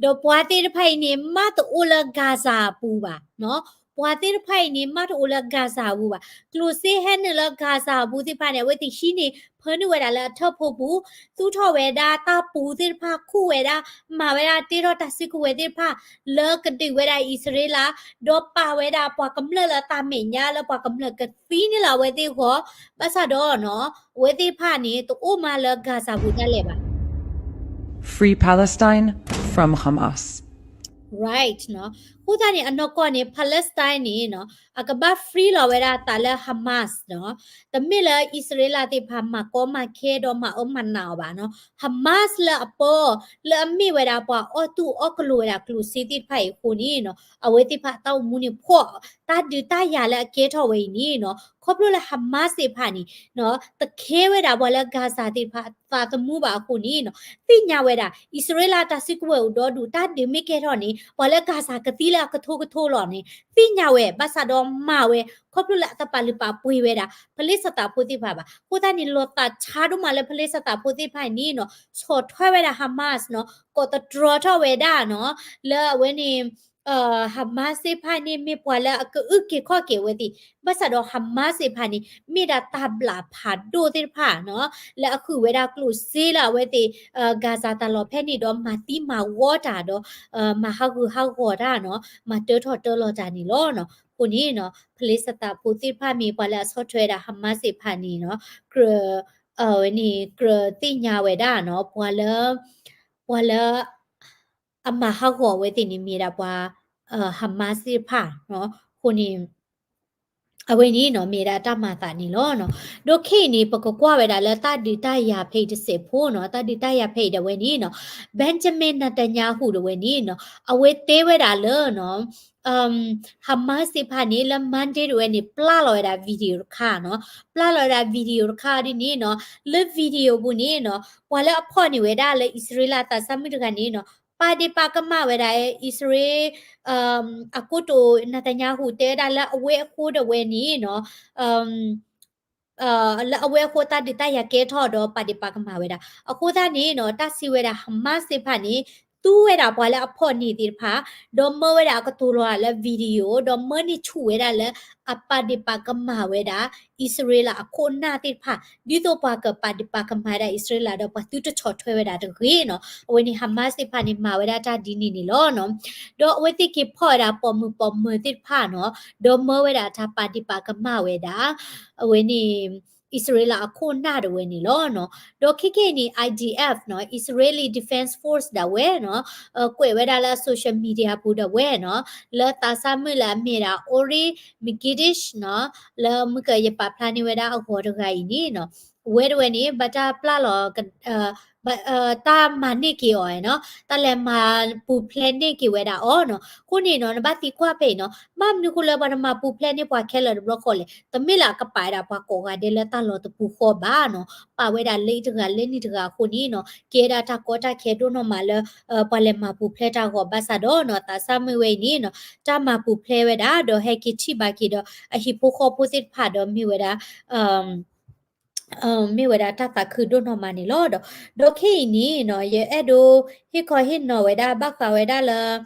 ဒီးပှၤသ့ၣ်တဖၣ်အံၤန့ၣ် မ့ၢ်တအိၣ်လၢ Gaza အပူၤဘၣ်နီၤ. ပှၤသ့ၣ်တဖၣ်အံၤန့ၣ် မ့ၢ်တအိၣ်လၢ Gaza အပူၤဘၣ်. ကျိၣ်စ့ဟဲနုာ်လၢ Gaza အပူၤသ့ၣ်တဖၣ်န့ၣ် အဝဲသ့ၣ်ဟံးန့ၢ် ဖၢနုာ်ဝဲဒၣ်လၢအထၢၣ်ဖိပူၤ, သူၣ်ထီၣ်ဝဲဒၣ်တၢ်ပူၤသ့ၣ်တဖၣ် ခူၣ်ဝဲဒၣ် မၤဝဲဒၣ်တ့ထီၣ်တၢ်စုကဝဲၤသ့ၣ်တဖၣ် လၢကဒုးဝဲဒၣ်အံၣ်စရ့လး, ဒီးပာ်ဝဲဒၣ်ပှၤကမျၢၢ်လၢတၢ်မဲာ်ညါလၢပှၤကမျၢၢ်ကသံန့ၣ်လၢအဝဲသ့ၣ်အဂီၢ်, ဘၣ်ဆၣ်ဒီးနီၤ အဝဲသ့ၣ်တဖၣ်န့ၣ် တအိၣ်မးလၢ Gaza ပူၤဒၣ်လဲာ်ဘၣ်. Free Palestine from Hamas. Right နီၤ. အဃိသတးန့ၣ် အနီၢ်ကီၢ်န့ၣ် Palestine န့ၣ်နီၤ အကဘၣ် free လီၤဝဲဒၣ်အသးလၢ Hamas နီၤ. တမ့ၢ်လၢအံၣ်စရ့လးသ့ၣ်တဖၣ် မၤကီမၤခဲဒီးမၤအၢမၤနးအီၤဘၣ်နီၤ. Hamas လၢအပၢ လၢအမ့ၢ်ဝဲဒၣ်ပှၤအီၣ်တူၢ်အီၣ်ကလိၤဝဲဒၣ်ကျိၣ်စ့သ့ၣ်တဖၣ်အံၤအဃိန့ၣ်နီၤ အဝဲသ့ၣ်တဖၣ်တၢ်အိၣ်မူန့ၣ်ဖှီၣ်, တၢ်ဒုးတၢ်ယၤလၢအကဲထီၣ်ဝဲအံၤန့ၣ်နီၤ ခီဖျိလၢ Hamas သ့ၣ်တဖၣ်န့ၣ်နီၤ တခဲဝဲဒၣ်ပှၤလၢ Gaza သ့ၣ်တဖၣ်အသးသမူဘၣ်အဃိန့ၣ်နီၤ သ့ၣ်ညါဝဲဒၣ် အံၣ်စရ့လးတၢ်စုကဝဲၤအိၣ်ဒီဒူၣ် တၢ်ဒုးမ့ၢ်ကဲထီၣ်န့ၣ် ပှၤလၢ Gaza ကသံလၢအကထိကထိလီၤန့ၣ် သ့ၣ်ညါဝဲ ဘၣ်ဆၣ်ဒီးမၤဝဲ ခီဖျိလၢအတပာ်လုၢ်ပာ်ပှ့ၤဝဲဒၣ် ဖလ့ၡသးဖိသ့ၣ်တဖၣ်ဘၣ်. အဃိသတးန့ၣ် လီၤသးဆါဒိၣ်မးလၢ ဖလ့ၡသးဖိသ့ၣ်တဖၣ်အံၤန့ၣ်နီၤ ဆီၣ်ထွဲဝဲဒၣ် Hamas နီၤ ကိးသတြီထီၣ်ဝဲဒၣ်နီၤ လၢအဝဲန့ၣ် Hamas သ့ၣ်တဖၣ်န့ၣ် မ့ၢ်ပှၤလၢအကအုၣ်က့ၤခီၣ်က့ၤအဝဲသ့ၣ်, ဘၣ်ဆၣ်ဒီး Hamas သ့ၣ်တဖၣ်န့ၣ် မ့ၢ်ဒၣ်တၢ်ဘျးဖးဒိၣ်သ့ၣ်တဖၣ်နီၤ လၢအဃုာ်ဝဲဒၣ်ကျိၣ်စ့လၢအဝဲသ့ၣ် Gaza တၢ်လီၢ်ဖဲန့ၣ်ဒီး မၤသံမၤဝီတၢ်ဒီး မၤဟးဂူာ်ဟးဂီၤတၢ်နီၤ မၤတၢထီၣ်တၢလီၤတၢ်န့ၣ်လီၤနီၤ. အဃိန့ၣ်နီၤ ဖလ့ၡသးဖိသ့ၣ်တဖၣ်မ့ၢ်ပှၤလၢအဆီၣ်ထွဲဝဲဒၣ် Hamas သ့ၣ်တဖၣ်န့ၣ်နီၤ ကြၢး အဝဲန့ၣ် ကြၢးသ့ၣ်ညါဝဲဒၣ်နီၤ ပှၤလၢ ပှၤလၢ အမၤဟးဂီၤအဝဲသ့ၣ်န့ၣ်မ့ၢ်ဒၣ်ပှၤ Hamas သ့ၣ်တဖၣ်နီၤ. အဃိန့ၣ် အဝဲန့ၣ်နီၤ မ့ၢ်ဒၣ်တၢ်မၤသးန့ၣ်လီၤနီၤ. ဒီးခဲအံၤန့ၣ် ပကကွၢ်ဝဲဒၣ်လၢတၢ်ဒုးတၢ်ယၤဖဲအံၤတစဲးဖိနီၤ, တၢ်ဒုးတၢ်ယၤဖဲအံၤဒၣ်ဝဲန့ၣ်နီၤ Benjamin Netanyahu ဒၣ်ဝဲန့ၣ်နီၤ အဝဲတဲဝဲဒၣ်လၢနီၤ Hamas သ့ၣ်တဖၣ်န့ၣ် လၢ Monday ဒၣ်ဝဲန့ၣ် ပျၢ်လီၤဝဲဒၣ် video တခါနီၤ, ပျၢ်လီၤဝဲဒၣ် video တခါဒ်န့ၣ်နီၤ, လၢ video ပူၤန့ၣ်နီၤ ပှၤလၢအဖီၣ်န့ၢ်ဝဲဒၣ်လၢအံၣ်စရ့လးသးစၢ်မုၣ်တဂၤန့ၣ်နီၤ ပာ်ဒ့ၣ်ပာ်ကမၣ်ဝဲဒၣ် အံၣ်စရ့လး အကိတိာ် Netanyahu တဲဝဲဒၣ်လၢအဝဲအဃိဒၣ်ဝဲန့ၣ်နီၤ လၢအဝဲအဃိတၢ်ဒုးတၢ်ယၤကဲထီၣ်ဒီးပာ်ဒ့ၣ်ပာ်ကမၣ်ဝဲဒၣ်. အဃိသတးန့ၣ်နီၤ တၢ်စံးဝဲဒၣ် Hamas သ့ၣ်တဖၣ်န့ၣ် သူဝဲဒၣ်ပှၤလၢအဖီၣ်န့ၢ်သ့ၣ်တဖၣ် ဒီးမၢဝဲဒၣ်အကတိၤလီၤလၢ video ဒီးမၢန့ၢ်ဆူၣ်ဝဲဒၣ်လၢ အပာ်ဒ့ၣ်ပာ်ကမၣ်ဝဲဒၣ် အံၣ်စရ့လးအခိၣ်အနၢ်သ့ၣ်တဖၣ် ဒ်သိးပှၤကပာ်ဒ့ၣ်ပာ်ကမၣ်ဝဲဒၣ်အံၣ်စရ့လးဒီးပှၤသုတဆီၣ်ထွဲဝဲဒၣ်တဂ့ၤနီၤ. အဝဲန့ၣ် Hamas သ့ၣ်တဖၣ်န့ၣ် မၤဝဲဒၣ်တၢ်ဒ်န့ၣ်န့ၣ်လီၤနီၤ. ဒီးအဝဲသ့ၣ်က့ၤဖီၣ်ဝဲဒၣ်ပိာ်မုၣ်ပိာ်မၢၤသ့ၣ်တဖၣ်နီၤ ဒီးမၢဝဲဒၣ်တၢ်ပာ်ဒ့ၣ်ပာ်ကမၣ်ဝဲဒၣ် အဝဲန့ၣ် အံၣ်စရ့လးအခိၣ်အနၢ်ဒၣ်ဝဲန့ၣ်လီၤနီၤ. ဒီးခဲကနံၣ်အံၤန့ၣ် I D F နီၤ Israeli Defense Force ဒၣ်ဝဲနီၤ ကွဲးဝဲဒၣ်လၢ social media ပူၤဒၣ်ဝဲနီၤ လၢသးစၢ်မုၣ်လၢအမ့ၢ်ဒၣ် Ori Megidish နီၤ လၢမုၢ်ကယပာ်ဖျါန့ၢ်ဝဲဒၣ်အဂီၤတဂၤအံၤန့ၣ်နီၤ အဝဲဒၣ်ဝဲန့ၣ် ဘၣ်တၢ်ပျၢ်လီၤ တၢ်မၤန့ၢ်က့ၤအီၤနီၤ တၢ်လဲၤမၤပူၤဖျဲးန့ၢ်က့ၤဝဲဒၣ်အီၤနီၤ. အဃိန့ၣ်နီၤ နဘၣ်သံကွၢ်ဖဲအံၤနီၤ ဘၣ်မနုၤဃိလၢပှၤတမၤပူၤဖျဲးန့ၢ်ပှၤခဲလၢာ်တဘျီဃီလဲၣ်. တမ့ၢ်လၢအကပာ်ဝဲဒၣ်ပှၤကိးဂၤဒဲးလၢတၢ်လီၤတပူၤဃီဘၣ်နီၤ ပာ်ဝဲဒၣ်လၢတဂၤလၢန့ၣ်တဂၤအဃိန့ၣ်နီၤ ကဲဒၣ်တၢ်ကီတၢ်ခဲဒိၣ်နီၢ်မးလၢ ပှၤလဲၤမၤပူၤဖျဲးတၢ်အဂီၢ်ဘၣ်ဆၣ်ဒီးနီၤ သးစၢ်မုၣ်ဝဲအံၤန့ၣ်နီၤ တၢ်မၤပူၤဖျဲးဝဲဒၣ် ဒီးဟဲက့ၤထံၣ်ဘၣ်က့ၤဒီး အဟံၣ်ဖိဃီဖိသ့ၣ်တဖၣ်ဒီးမ့ၢ်ဝဲဒၣ် မ့ၢ်ဝဲဒၣ်တၢ်သးခုဒိၣ်နီၢ်မးန့ၣ်လီၤ. ဒီး ဒီးခဲအံၤန့ၣ်နီၤ ယအဲၣ်ဒိးဟ့ၣ်ခီဟ့ၣ်နီၤဝဲဒၣ် ဘၣ်ဃးဝဲဒၣ်လၢ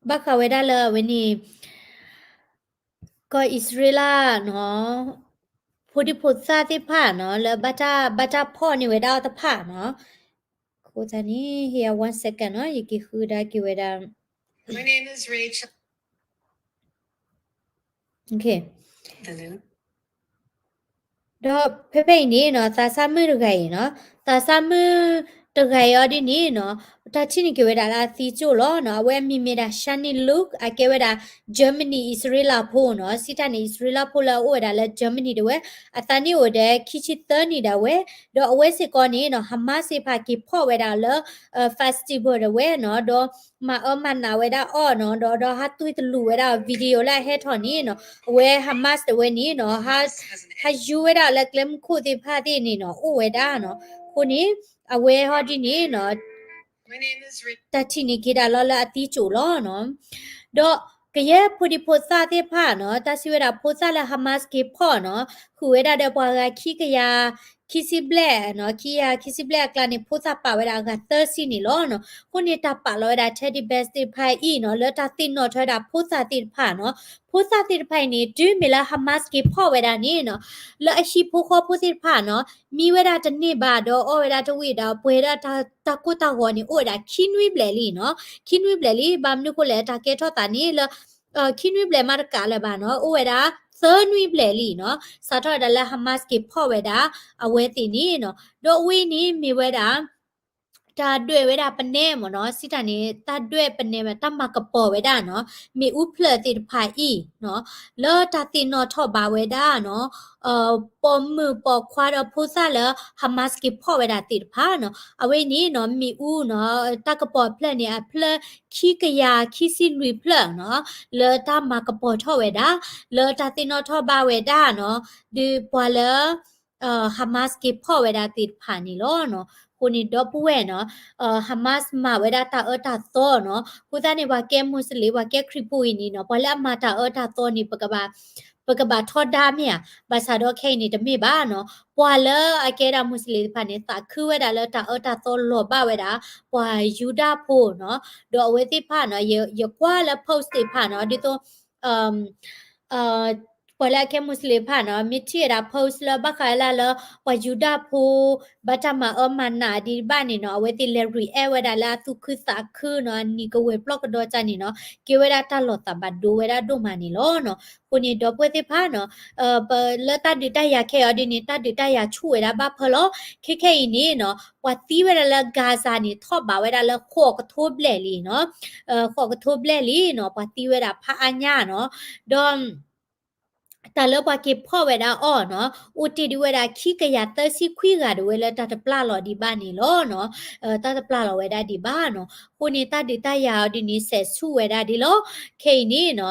ဘၣ်ဃးဝဲဒၣ်လၢအဝဲန့ၣ် ကီၢ်အံၣ်စရ့လးနီၤ ဖိဒံဖိသၣ်သ့ၣ်တဖၣ်နီၤ လၢဘၣ်တၢ် ဘၣ်တၢ်ဖီၣ်န့ၢ်ဝဲဒၣ်အီၤတဖၣ်နီၤ. အဃိသတးန့ၣ် ဟ့ၣ်ယၤ one second နီၤ ယက့ၤဃုဒါက့ၤဝဲဒၣ် Okay. ဒီးဖဲဖဲအံၤန့ၣ်နီၤ သးစၢ်မုၣ်တဂၤအံၤနီၤ သးစၢ်မုၣ်တဂၤအံၤအီၤဒ်န့ၣ်နီၤ တၢ်ထံၣ်န့ၢ်က့ၤဝဲဒၣ်လၢအသံကၠိၣ်လီၤနီၤ. အဝဲအမံၤမ့ၢ်ဒၣ် Shani Louk အကဲဝဲဒၣ် Germany အံၣ်စရ့လးဖိနီၤ. စံးတၢ်န့ၣ် အံၣ်စရ့လးဖိလၢအအိၣ်ဝဲဒၣ်လၢ Germany ဒၣ်ဝဲ အသးနံၣ်အိၣ်ဒီးခံဆံသၢနံၣ်ဒၣ်ဝဲ ဒီးအဝဲစ့ၢ်ကီးန့ၣ်နီၤ Hamas သ့ၣ်တဖၣ်က့ၤဖီၣ်ဝဲဒၣ်လၢ festival ဒၣ်ဝဲနီၤ ဒီးမၤအၢမၤနးဝဲဒၣ်အီၤနီၤ ဒီး ဒီးဟးတွံၢ်တလူးဝဲဒၣ် video လၢအဟဲထီၣ်န့ၣ်နီၤ အဝဲ Hamas ဒၣ်ဝဲန့ၣ်နီၤ ဟးယူၤဝဲဒၣ်လၢကျဲမုၢ်ခိၣ်သ့ၣ်တဖၣ်သ့ၣ်န့ၣ်နီၤ အိၣ်ဝဲဒၣ်နီၤ. အဃိန့ၣ် အဝဲဟီဒ်န့ၣ်နီၤ တၢ်ထံၣ်န့ၢ်က့ၤဒၣ်လီၤလၢအသံကၠိၣ်လီၤနီၤ. ဒီးကယဲၢ်ဖိဒံဖိသၣ်သ့ၣ်တဖၣ်နီၤ တၢ်စံးဝဲဒၣ်ဖိသၣ်လၢ Hamas က့ၤဖီၣ်နီၤ ဃုာ်ဝဲဒၣ်ဒီးပှၤဂၤခံကယၤ ခံဆံဘျဲၣ်နီၤ ခံကယၤခံဆံဘျဲၣ်အကျါန့ၣ် ဖိသၣ်ပာ်ဝဲဒၣ်အဂၤသၢဆံန့ၣ်လီၤနီၤ. အဃိန့ၣ် တၢ်ပာ်လီၤဝဲဒၣ် teddy bears သ့ၣ်တဖၣ်အံၤနီၤ လၢတၢ်သ့ၣ်နီၣ်ထီၣ်ဝဲဒၣ်ဖိသၣ်သ့ၣ်တဖၣ်နီၤ. ဖိသၣ်သ့ၣ်တဖၣ်အံၤန့ၣ် တုၤမ့ၢ်လၢ Hamas က့ၤဖီၣ်ဝဲဒၣ်န့ၣ်နီၤ လၢအဟံၣ်ဖိဃီဖိသ့ၣ်တဖၣ်နီၤ မံဝဲဒၣ်တန့ၢ်ဘၣ်ဒီးအီၣ်ဝဲဒၣ်တဝံၣ်ဒီးပှဲၤဒၣ်တၢ်ကိၢ်တၢ်ဂီၤန့ၣ် အိၣ်ဝဲဒၣ်ခံနွံဘျဲၣ်လံနီၤ. ခံနွံဘျဲၣ်လံ ဘၣ်မနုၤဃိလဲၣ် တၢ်ကဲထီၣ်သးန့ၣ်လၢ ခံနွံဘျဲၣ်မးတကးလၢၤဘၣ်နီၤ အိၣ်ဝဲဒၣ်သၢနွံဘျဲၣ်လံနီၤ စးထီၣ်ဝဲဒၣ်လၢ Hamas က့ၤဖီၣ်ဝဲဒၣ် အဝဲသ့ၣ်န့ၣ်နီၤ. ဒီးအဝဲန့ၣ်မ့ၢ်ဝဲဒၣ် တၢ်ဒွဲၣ်ဝဲဒၣ်ပနဲမ့ၢ်နီၤ စံးတၢ်န့ၣ် တၢ်ဒွဲၣ်ပနဲဝဲ တၢ်မၤကပီၤဝဲဒၣ်နီၤ မ့ၣ်အူဖျၢၣ်သ့ၣ်တဖၣ်အံၤနီၤ လၢတၢ်သ့ၣ်နီၣ်ထီၣ်ဘၣ်ဝဲဒၣ်နီၤ ပိာ်မုၣ်ပိာ်ခွါဒီးဖိသၣ်လၢ Hamas က့ၤဖီၣ်ဝဲဒၣ်သ့ၣ်တဖၣ်နီၤ အဝဲန့ၣ်နီၤ မ့ၣ်အူနီၤ တၢ်ကပီၤဖျၢၣ်န့ၣ် အဖျၢၣ်ခံကယၤခံဆံလွံၢ်ဖျၢၣ်နီၤ လၢတၢ်မၤကပီၤထီၣ်ဝဲဒၣ် လၢတၢ်သ့ၣ်နီၣ်ထီၣ်ဘၣ်ဝဲဒၣ်နီၤ ဒုးပှၤလၢ Hamas က့ၤဖီၣ်ဝဲဒၣ်သ့ၣ်တဖၣ်န့ၣ်လီၤနီၤ. အဃိန့ၣ် ဒီပုၢ်ဝဲၢ်နီၤ Hamas မၤဝဲဒၣ်တၢ်အၢတၢ်သီနီၤ အဃိသတးန့ၣ် ပှၤကဲမူးစလ့ၣ် ပှၤကဲခရံာ်ဖိအံၤန့ၣ်နီၤ ပှၤလၢအမၤတၢ်အၢတၢ်သီန့ၣ် ပကဘၣ် ပကဘၣ်ထီဒါမ့ၢ်ဧါ ဘၣ်ဆၣ်ဒီးခဲအံၤန့ၣ်တမ့ၢ်ဘၣ်နီၤ ပှၤလၢအကဲဒၣ်မူးစလ့ၣ်သ့ၣ်တဖၣ်န့ၣ် သးခုဝဲဒၣ်လၢတၢ်အၢတၢ်သီလီၤဘၣ်ဝဲဒၣ် ပှၤယူဒၤဖိနီၤ ဒီးအဝဲသ့ၣ်တဖၣ်နီၤ ယကွၢ်လၢ post သ့ၣ်တဖၣ်နီၤ ဒ်သိး ပှၤလၢအကဲမူးစလ့ၣ်တဖၣ်နီၤ မ့ၢ်ထံၣ်ဝဲဒၣ် post လၢဘၣ်ဃးလၢ်လၢ ပှၤယူဒၤဖိ ဘၣ်တၢ်မၤအၢမၤနးဒံးဘၣ်န့ၣ်နီၤ အဝဲသ့ၣ်လဲၤ react ဝဲဒၣ်လၢအသူၣ်ခုသးခုနီၤ အနံၤကဝဲၤပျီၢ်ကဒီးကၢ်န့ၣ်နီၤ ကဲဝဲဒၣ်တၢ်လီၤသးဘၣ်ဒိဝဲဒၣ်ဒိၣ်မးန့ၣ်လီၤနီၤ. အဃိန့ၣ် ဒီပုၢ်ဝဲၢ်သ့ၣ်တဖၣ်နီၤ လၢတၢ်ဒုးတၢ်ယၤခဲအံၤဒ်န့ၣ် တၢ်ဒုးတၢ်ယၤဆူၣ်ဝဲဒၣ်ဘၣ်ဖၢလီၤ. ခဲခဲအံၤန့ၣ်နီၤ ပှၤသံဝဲဒၣ်လၢ Gaza န့ၣ် ထီၣ်ဘးဝဲဒၣ်လၢဃိးကထိဘျဲၣ်လံနီၤ ဃိးကထိဘျဲၣ်လံနီၤ ပှၤသံဝဲဒၣ်ဖးအါညါနီၤ ဒီး တၢ်လၢပှၤက့ၤဖီၣ်ဝဲဒၣ်အီၤနီၤ အိၣ်တ့ၢ်ဒံးဝဲဒၣ်ခံကယၤသၢဆံခွံဂၤဒၣ်ဝဲလၢတၢ်တပျၢ်လီၤဒံးဘၣ်န့ၣ်လီၤနီၤ တၢ်တပျၢ်လီၤဝဲဒၣ်ဒံးဘၣ်နီၤ. အဃိန့ၣ်တၢ်ဒုးတၢ်ယၤအီၤဒ်န့ၣ် စဲးဆူၣ်ဝဲဒၣ်ဒ်လီၤ. ခဲအံၤန့ၣ်နီၤ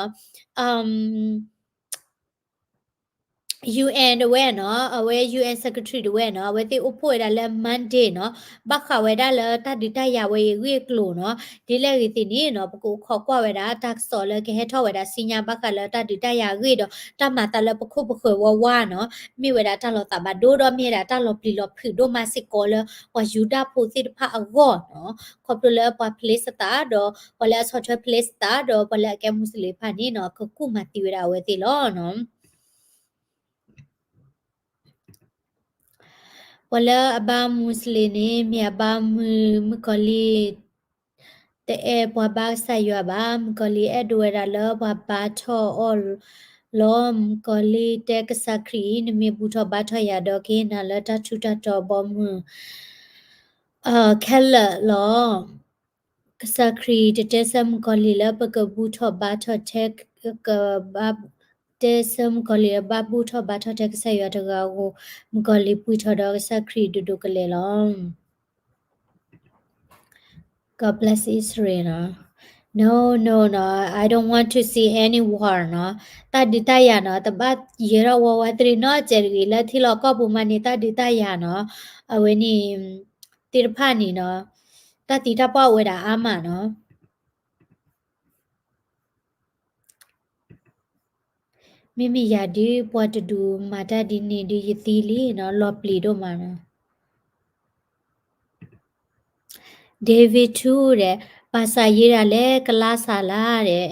အ UN တဝဲနီၤ, အဝဲ UN Secretary တဝဲနီၤ, အဝဲသ့ၣ်အိၣ်ဖှိၣ်ဝဲဒၣ်လၢ Monday နီၤ, ဘၣ်ဃးဝဲဒၣ်လၢတၢ်ဒုးတၢ်ယၤဝဲအံၤအဂ့ၢ်အကျိၤနီၤ, ဒ်လဲၣ်ဂ့ၤသ့ၣ်န့ၣ်နီၤ, ပကအိၣ်ခိးကွၢ်ဝဲဒၣ်တၢ်ကစီၣ်လၢကဟဲထီၣ်ဝဲဒၣ်ဆူညါ ဘၣ်ဃးလၢတၢ်ဒုးတၢ်ယၤအဂ့ၢ်ဒီး တၢ်မၤသးလၢပခိၣ်ပဃၢၤဝါဝါနီၤ, မ့ၢ်ဝဲဒၣ်တၢ်လီၤသးဘၣ်ဒိဒီး မ့ၢ်ဝဲဒၣ်တၢ်လီၤပျံၤလီၤဖုးဒိၣ်မးစ့ၢ်ကီးလၢ ပှၤယူဒၤဖိသ့ၣ်တဖၣ်အဂီၢ်နီၤ, ခီဖျိလၢပှၤဖလ့စတၤဒီး ပှၤလၢအဆီၣ်ထွဲဖလ့စတၤဒီး ပှၤလၢအကဲမူစလ့ၣ်တဖၣ်န့ၣ်နီၤ, ကကူၣ်မၤသံဝဲဒၣ်အဝဲသ့ၣ်လီၤနီၤ. ပှၤလၢအဘါမူစလ့ၣ်န့ၣ် မ့ၢ်အဘါမုၢ် မုၣ်ကီၤလံၢ် တအဲၣ်ပှၤဘါကစၢ်ယွၤဘၣ်. မုၣ်ကီၤလံၢ်အဲၣ်ဒိးဝဲဒၣ်လၢပှၤဘါထီၣ်အီၤလီၤ. မုၣ်ကီၤလံၢ်တဲကစၢ်ခရံာ်အံၤ နမ့ၢ်ဘူၣ်ထီၣ်ဘါထီၣ်ယၤဒီး ကဟ့ၣ်နၤလၢတၢ်ထူးတၢ်တီၤဘီမုၢ် ခဲလၢာ်လီၤ. ကစၢ်ခရံာ်တတဲဆၢမုၣ်ကီၤလံၢ်လၢပကဘူၣ်ထီၣ်ဘါထီၣ်ထဲ ကဘၣ် တဲဆၢမုၣ်ကီၤလံၢ်လၢ ဘၣ်ဘူၣ်ထီၣ်ဘါထီၣ်ထဲကစၢ်ယွၤတဂၤအဃိ, မုၣ်ကီၤလံၢ်ပှံၢ်ထီၣ်ဒီးကစၢ်ခရံာ်ဒိၣ်ဒိၣ်ကလဲာ်လီၤ. God bless Israel နီၤ. No, no, no, I don't want to see any war နီၤ. တၢ်ဒုးတၢ်ယၤနီၤ, တဘၣ်ယဲၤထီၣ်ဝါဝါတရံးနီတစဲးတဂ့ၤ လၢထံလီၢ်ကီၢ်ပူၤမးန့ၣ် တၢ်ဒုးတၢ်ယၤနီၤ, အဝဲန့ၣ် သ့ၣ်တဖၣ်န့ၣ်နီၤ, တၢ်သံတၢ်ပှၢ်အိၣ်ဝဲဒၣ်အါမးနီၤ. မ့မ့ၢ်ယၤဒုး ပှၤတဒူၣ်မၤတၢ်ဒ်န့ၣ်ဒုး ယသံလံနီၤ, လီၤပျံၤဒိၣ်မးနီၤ. David Two ဒီး ဘၣ်ဆၣ်ယဲဒၣ်လဲၣ်ကလါစၢ်လၢဒီး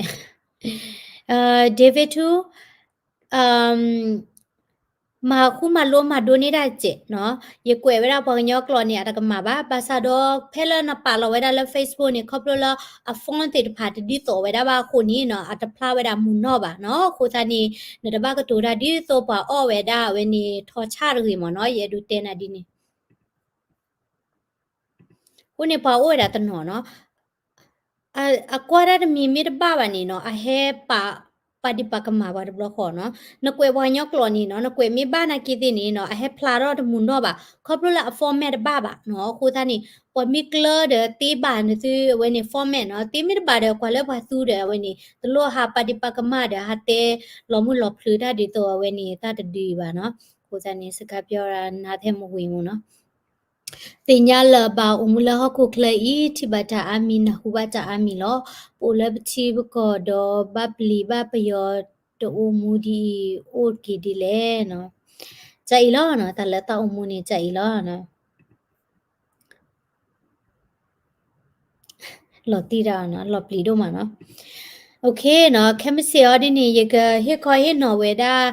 David Two မၤဃူမၤလိမၤဒိးန့ၢ်တၢ်စဲးနီၤ, ယကွဲးဝဲဒၣ်ပှၤကညီကျိာ်န့ၣ် အတကမၣ်ဘၣ်, ဘၣ်ဆၣ်ဒီး ဖဲလၢနပာ်လီၤဝဲဒၣ်လၢ Facebook န့ၣ် ခီဖျိလၢအ font သ့ၣ်တဖၣ်တဒ်သိးဝဲဒၣ်ဘၣ်အဃိန့ၣ်နီၤ, အတဖျါဝဲဒၣ်မုၢ်နီၢ်ဘၣ်နီၤ, အဃိသတးန့ၣ် နတဘၣ်ကတိၤတၢ်ဒ်သိးပှၤအီၣ်ဝဲဒၣ်အဝဲန့ၣ် ထီၣ်ဆၣ်တဂ့ၤမ့ၢ်နီၤ, ယအဲၣ်ဒိးတဲနၤဒ်န့ၣ် အဃိန့ၣ်ပှၤအိၣ်ဝဲဒၣ်တနီၤနီၤ, အကွၢ်တၢ်တမံၤမ့ၢ်တဘၣ်ဘၣ်န့ၣ်နီၤ, အဟဲပာ် ပာ်ဒံးပာ်ကမၣ်ပှၤတဘျီဃီနီၤ, နကွဲးပှၤကညီကျိာ်န့ၣ်နီၤ, နကွဲးမ့ၢ်ဘၣ်နာ်က့သ့ၣ်န့ၣ်နီၤ, အဟဲဖျါထီၣ်တမုၢ်နီၢ်ဘၣ်, ခီဖျိလၢအ format တဘၣ်ဘၣ်နီၤ, အဃိသတးန့ၣ် ပှၤမ့ၢ်ကျၢၢ်ဒီးသ့ဘၣ်နသုအဝဲန့ၣ် format နီၤ, သ့မ့ၢ်တဘၣ်ဒီးကွၢ်လၢပှၤသူဒီးအဝဲန့ၣ် တလိၣ်ဟးပာ်ဒံးပာ်ကမၣ်ဒီးဟးတဲလီၤမုၢ်လီၤဖျိးတၢ်ဒ်သိးအဝဲန့ၣ် တၢ်တဒုးဘၣ်နီၤ, အဃိသတးန့ၣ် စကါပၠီရၤနါထဲမဝံၤမူနီၤ သ့ၣ်ညါလၢၤဘၣ် အိၣ်မူလၢဟီၣ်ခိၣ်ချၢအံၤ ထံၣ်ဘၣ်တၢ်အါမံၤ နၢ်ဟူဘၣ်တၢ်အါမံၤလီၤ. ပအိၣ်လၢပထံပကီၢ်ဒီး ဘၣ်ပျံၤဘၣ်ပယီၤ တအိၣ်မူဒ်အံၤ အိၣ်က့ၤဒ်လဲၣ်နီၤ. ကအံၤလီၤနီၤ, တၢ်လၢတၢ်အိၣ်မူန့ၣ် ကအံၤလီၤနီၤ. လီၤတံၢ်တၢ်နီၤ, လီၤပျံၤဒိၣ်မးနီၤ. အိၣ်ခ့နီၤ, ခဲမုၢ်ဆ့ၣ်အီၤဒ်န့ၣ် ယကဟ့ၣ်ခီဟ့ၣ်နီၤဝဲဒၣ်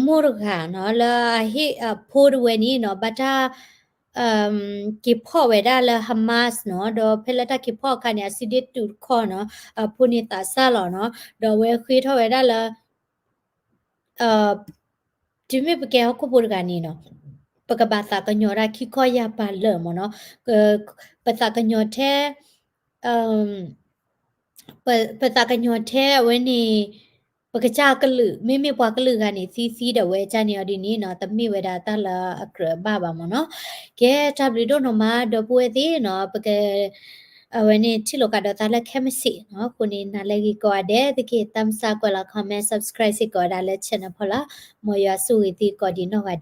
မိၢ်တဂၤနီၤ, လၢအဟ့ၣ်အဖိတဝဲန့ၣ်နီၤ, ဘၣ်တၢ် က့ၤဖီၣ်ဝဲဒၣ်လၢ Hamas နီၤ, ဒီးဖဲလၢတၢ်က့ၤဖီၣ်အခါန့ၣ် အစုဒ့ၣ်တုာ်တခီနီၤ, အဖိန့ၣ်သးစၢ်လီၤနီၤ, ဒီးအဝဲဃ့ထီၣ်ဝဲဒၣ်လၢ တုၤမ့ၢ်ပကဲဟီၣ်ခိၣ်ဖိတဂၤန့ၣ်နီၤ, ပကဘၣ်သးကညီၤတၢ်ခံခီယၢ်ပၤလၢာ်မ့ၢ်နီၤ, ပသးကညီၤထဲ ပသးကညီၤထဲအဝဲန့ၣ် ပကစၢ်ကလုာ်, မ့မ့ၢ်ပှၤကလုာ်ဂၤန့ၣ် သံသံဒီးဝဲကၢ်န့ၣ်အီၤဒ်န့ၣ်နီၤ, တမ့ၢ်ဝဲဒၣ်တၢ်လၢအကြၢးဘၣ်ဘၣ်မ့ၢ်နီၤ. ကဲ တၢ်ဘျုးဒိၣ်နီၢ်မး ဒီပုၢ်ဝဲၢ်သ့ၣ်နီၤ, ပက အဝဲန့ၣ်ထံၣ်လိာ်ကဒီးသးလၢခဲမုၢ်ဆ့ၣ်နီၤ, အဃိန့ၣ် နၤလၢဂ့ၤကိးဂၤဒဲးသ့ၣ်, သးမုၢ်သးကွဲးလီၤ comment subscribe စ့ၢ်ကီးဝဲဒၣ်လၢ channel ဖီလာ်, မ်ယွၤဆိၣ်ဂ့ၤသုကိးဒံးနီၢ်ဂၤ